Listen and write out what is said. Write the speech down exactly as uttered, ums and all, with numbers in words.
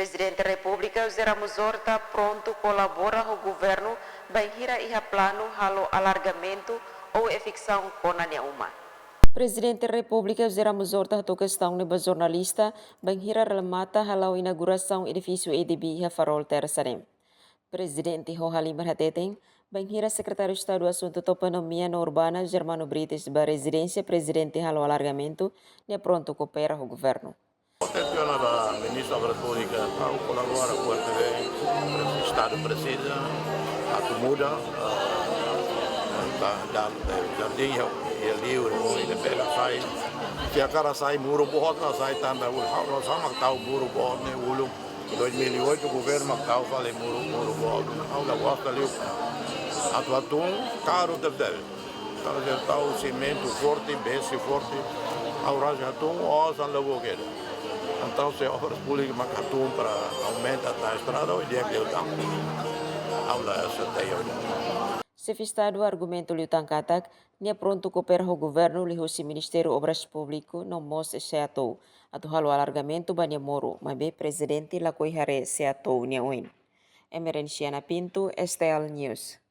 Prezidente Repúblika José Ramos Horta prontu kolabora ho governu bainhira iha planu halo alargamentu ou eviksaun kona nia uma. Prezidente Repúblika José Ramos Horta hato'o kestaun ne'e ba jornalista bainhira remata hala'o inaugurasaun edifísiu ADB iha Farol, Tersa ne'e. Prezidente ho halimar hateten, bainhira Sekretáriu Estadu Asuntu Toponímia no Urbana, Germano Brites, ba rezidénsia prezidente halo alargamentu, nia prontu koopera ho governu. Atensiona ba Ministru Obras Públikas, atu kolabora kuandu Estadu presiza, atu muda, ah, ba, da, jardín ya, ya liur, ida bele sai. Se hakarak sai muru boot, la sai tanba uluk. Ha'u, ha'u mak tau muru boot ne'e uluk. Dois mil e oito governu mak tau fali muru, muru boot. Ha'u la gosta liu. Atu hatun karu tebes. Kalau se tau simentu forte, besi forte, ha'u rasik hatun, osan la boot kedas. Entaun se Obras Públikas mak hatun para aumenta tan estrada, ohin dia ke utang. Ha'u la aseita ohin. Xefe Estadu argumenta liután katak, nia prontu koopera ho governu liuhusi Ministériu Obras Públikas no mós SEATOU, atu halo alargamentu ba nia moru, maibé prezidente lakohi haree SEATOU nia oin. Emerenciana Pinto, STL News.